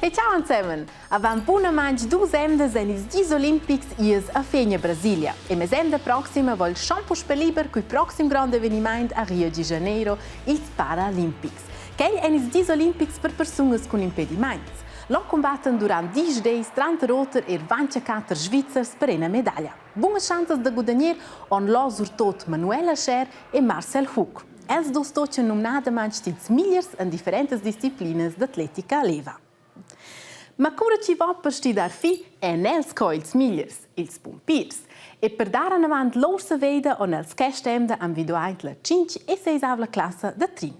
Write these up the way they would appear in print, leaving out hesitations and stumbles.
E ciao ensemen! Avant bunamain dus emdas èn ils dis olimpics irs a Fegna, Brasilia. E mesemda proxima vol schon puspè liber cul proxim grond evenimaint a Rio de Janeiro, ils Paralimpics. Quel èn ils dis olimpics per persunas cun impedimaints. Là cumbattan durant diesch dis tranter oter er 24 Svizzers per ina medaglia. Bunas schanzas da gudagnar han là surtut Manuela Schär e Marcel Hug. Els dus toccan numnadamain ils migliers en differentas disciplinas d'atletica leva. Ma cura chi va per stidar fi èn els co ils migliers, ils pumpiers. E per dar anavant lur saveida on els quest'emda anvido aint la tschintg e seisavla classa da Trin.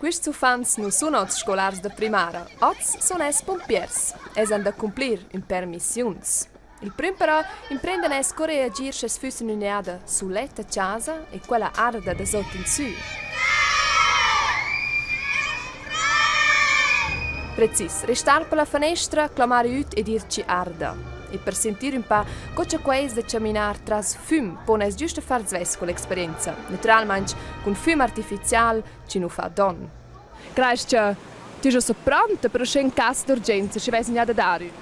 Quists uffants nu sun hoz scolars da primara, hoz sun els pumpiers. Els han d'accumplir ün pêr missiuns. Il prüm però imprendan els co reagir sch'els füssan ün'eada sulet a chasa e quella arda da sot insü. Precis, restar per la fanestra, clamar üt e dir chi arda. E per sentir ün pa co cha quai es da chaminar tras füm pon els güsta far svess quell'experienza, natüralmaing cun füm artificial chi nu fa don. Creist cha tü giò pronta per uschè ün cas d'urgenza, schi vess gnà da dar ün?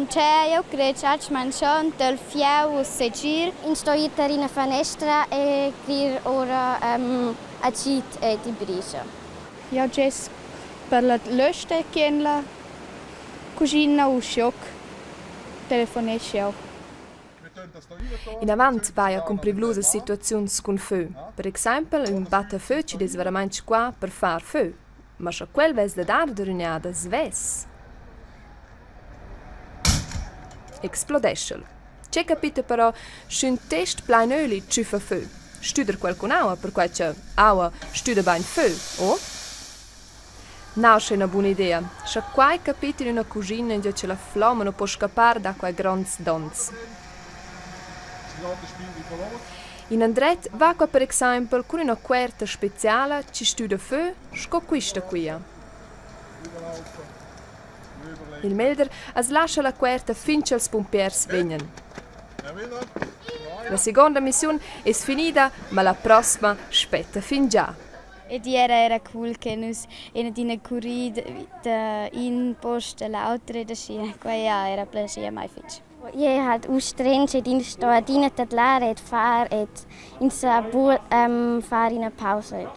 Cioè, eu cred cha'ls manchond dal fieu segir. Ins sto ir tar ina fanestra e crir ora agid ed i brischa. Jau gess per la lösta che en la cuschina uschigliö telefonesch jau. Inavant vaja cun privlusas situaziuns cun fö, per exaimpel ün battafö chi'd es veramaing qua per far fö. Ma scha quel vess dad arder ün'jada svess, explodescha'l. Che capita però sch'ün test plain öli tschüffa fö? Stüder quel cun aua, perquai cha aua stüda bain fö, o? Nauscha üna buna idea, scha quai capita in üna cuschina ingio cha la flomma nu po scappar da quai gronds dons. Inandret va qua per exaimpel cun üna cuerta speciala chi stüda fö sco quista quia. Il melder as lascha la cuerta fin cha'ls pumpiers vegnan. La seguonda missiun es finida, ma la prosma spetta fingià. Ed era era cool che nus ein adina curri da in post a l'auter ed aschia. Quei ha era plaschiu a mei fetg. Jeu halt uss strensch ed ins sto adina tadlar ed far ed ins sa buc far ina pausa.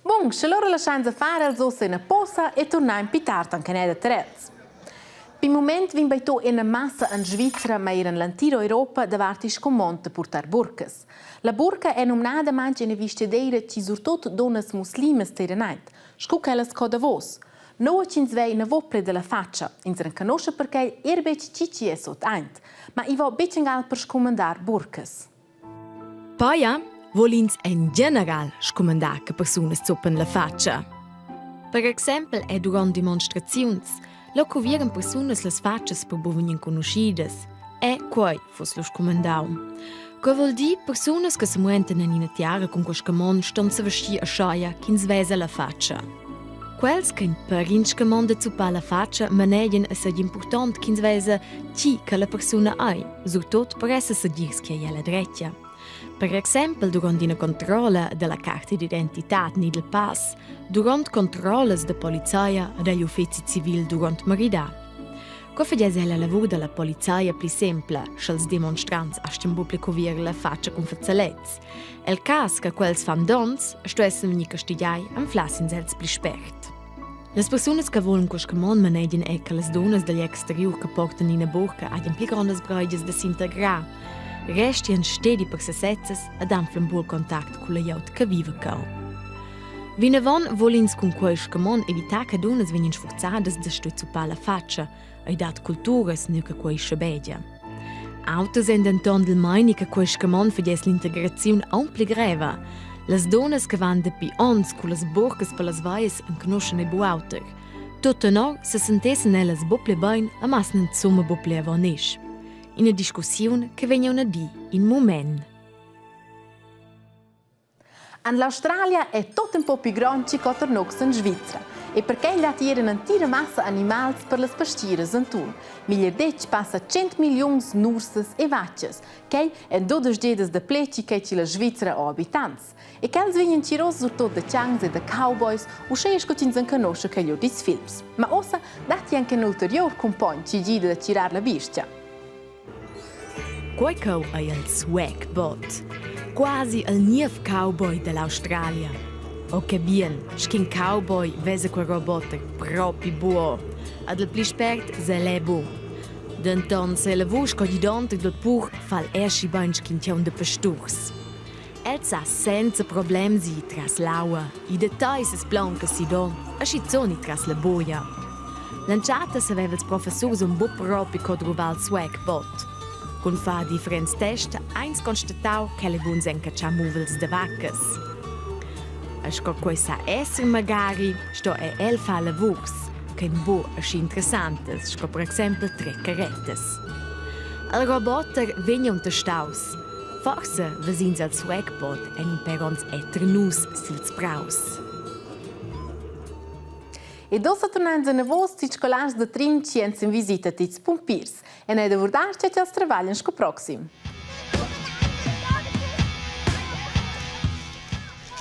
Bun, sche lura laschains far els ussa ina posa e turnain pli tard anc ina tar els. Pil mument vegn baitò ina massa en Svizra, ma er en l'entira Europa davart il scumond da purtar burcas. La burca è numnadamain ina vistgadeira chi surtut dunnas muslimas teiran aint, sco quellas co davos. Noua ch'ins vei na vo ple dalla fatscha, ins renconuscha perquei er betg chi chi è sot aint. Ma i vo betg angal per scumandar burcas. Paja vul ins en general scumandar che persunas zuppan la fatscha. Per exempel è durant demonstraziuns Là cuvieran persunas las fatschas per buc vegnir enconuschidas. E quei fuss lu scumandau. Quei vul dir persunas che semuentan en ina tiara cun quei scamond ston sevestir aschia ch'ins vesa la fatscha. Quels ch'ein per in scamond da zuppar la fatscha manegian e seigi impurtont ch'ins vesa tgi che la persuna ei, surtut per esser segirs che ei ella dretga. Per exempel durant ina controlla dalla carta d'identitad ni dil pass, durant controllas da polizia ed egl uffeci civil durant maridar. Co fagess la lavur dalla polizia pli sempla, sch'els demonstrants astgan buc pli cuvierer la fatscha cun fazzalets? El cas che quels fan donns, stuessen vegnir castigiai, anflassins els pli spert. Las persunas che volan quest camon manegian è che las dunnas dagl exteriur che portan ina burca hajan pli grondas breigias da s'integrar, restian stedi per sesezzas ed anflan buc contact culla glieud che viva cheu. Vinavon vul ins cun quei scamon evitar che dunnas vegnan sfurzadas da stuer zuppar la fatscha. Ei dat culturas, nua che quei schabegia. Auters ein denton dil meini che quei scamon fagess l'integraziun aunc pli greva. Las dunnas che van dapi onns cullas burcas per las veias enconuschan ei buc auter. Tut tenor sesentessen ellas buc pli bein e massen insumma buc pli avon isch. Ina discussiun che vegn aunc a di in mument. En l'Australia è tot un po pli grond che quatter nocs en Svizra e perquai datti er in'entira massa animals per las pastiras enturn. Meglier detg passa 100 milliuns nursas e vatgas. Quai èn 12 gedas da pli che quai che la Svizra ha abitants. E quels vegnan tiros surtut da tgangs e da cowboys, uschè sco ch'ins enconuscha quel or dils films. Ma ussa datti anche in ulterior cumpogn che gida da tirar la biestga. Quei cheu ei il Swagbot, quasi il niev cowboy dall'Australia. O che bien, sch'in cowboy vesa quei roboter propi buo, ed il pli spert sel bu. Denton se la vusch co gidonter dal pur fa el aschi bein sc'in tgaun da pasturs. El sa senza problems ir tras l'aua, i detagls es plaun che si do, aschizun tras la boia. L'entschatta saveva ils professurs un buc propi co druvar il swagbot. Cun far differents tests ein constatau ch'el è buns en catschar muvels da vaccas. E sco quei sa esser magari, sto er el far lavurs ch'ein buc aschi interessantas sco per exempel tre carrettas. Il roboter vegn aunc testaus. Forsa ves'ins al swagbot en in per onns etter nus sils praus. Ed ussa turnains enavos tis scolars da Trin chi ens in visita tits pumpiers. E n'è da vurdar che ch'els travaglian sco proxim.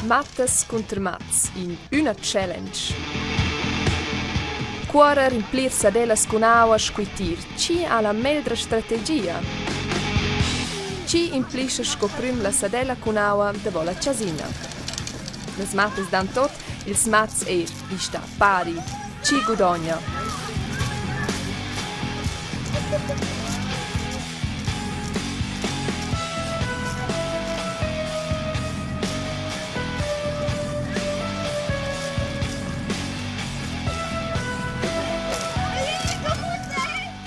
Mattas cunter mats in üna challenge. Cuorrer in plir sadellas cun aua scuitir, chi ha la meglra strategia? Chi implischa sco prüm la sadella cun aua davo la chasina? Las mattas dan tot, ils mats eir, i sta pari. Chi gudogna?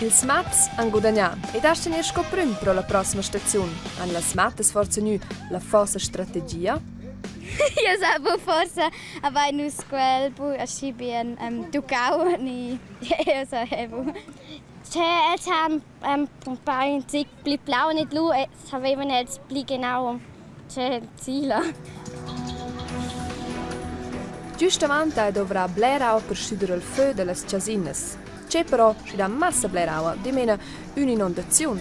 Ils mats han gudagnà ed astgan ir sco prüm pro la prossima staziun. Han las mattas forsa gnü la fossa strategia? Io sa bu forsa avain nus quel bu aschi bien tuccau ni io sa bu. Che els han pumpau in zic pli plaun ed lu savevan els pli genau tge zila. Giustamaint hai dovrà blera aua per stüder il fö da las chasinas. Che però schi dà massa bler'aua, dimena ün'inundaziun.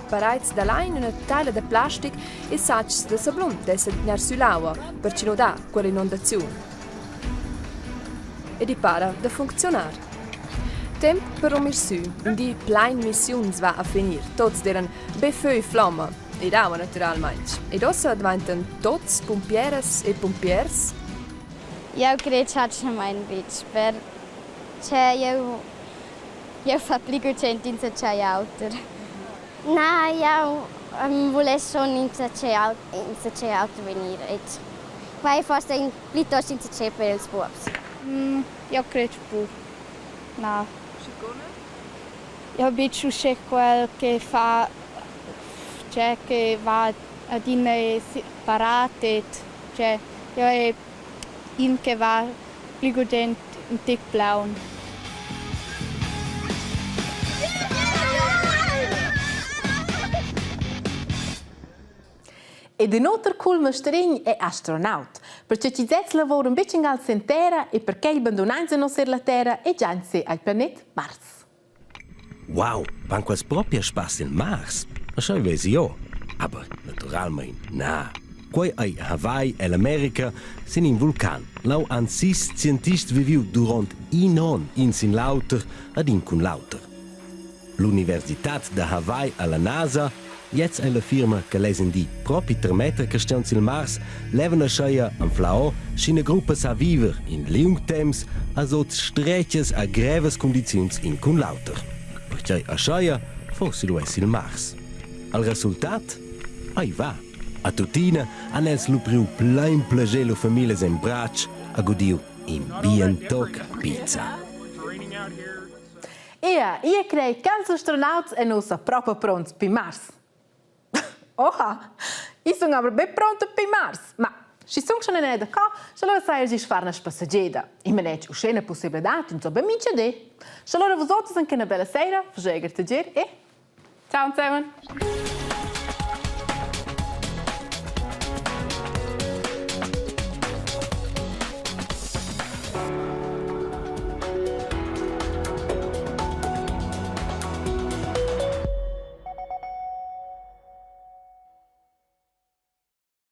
Paraids da lain, üna taila da plastic e satgs da sablun dessan tgnair sü l'aua per chi nu dà quell'inundaziun. Ed i para da funcziunar. Temp per rumir sü. Ün di plain missiuns va a finir. Tots d'eiran be fö e flomma. Ed aua natüralmaing. Ed uossa dvaintan tots pumpieras e pumpiers. Jau cred chatschamain betg, per che jeu jeu fa pli gugent insatgei auter. Na, jau vuless schon insatgei insatgei auter vegnir ed quai è forsa in plitost insatgei per ils buobs. Jau cred buc. Na. Jau betg uschè quel che fa cioè che va adina parat ed cioè jau è in che va pli gugent in tec plaun. Ed in oter cul mastregn è astronaut, perche chi sez lavouran betg ingal sen terra e perquei bandunainsa nos er la terra e giainse al planet Mars. Wow, van quels propi a spass in Mars? Aschia vesi jeu. Aber naturalmein na. Quei ei Hawaii ell'America sin in vulcan. Leu han sis scientists viviu duront in onn in sin l'auter ed in cun l'auter. L'universitad da Hawaii alla NASA, gliez ei la firma che less in di propi termetter carstgauns sil Mars, levan ascheia anflau sch'ina gruppa sa viver in liung temps a sut stretgas a grevas cundiziuns in cun l'auter. Perquei ascheia forse lu essi il Mars. Al resultat? Ei va. A tuttina han els lu priu plein plascher lur famiglias en bratsch a gudiu in bien toc pizza. Ea, ia crei ch'els astronauts èn ussa propa pronts pi Mars. Oha, i sun aber be pronta pi Mars. Ma schi sun schon ina da qua, sche allora saja gist far 'na spassageda. I manetsch uschè 'na possibilità insomma be mincha di. Sche allora vus oters anche 'na bella sera, faschai gartegier e ciao zusammen.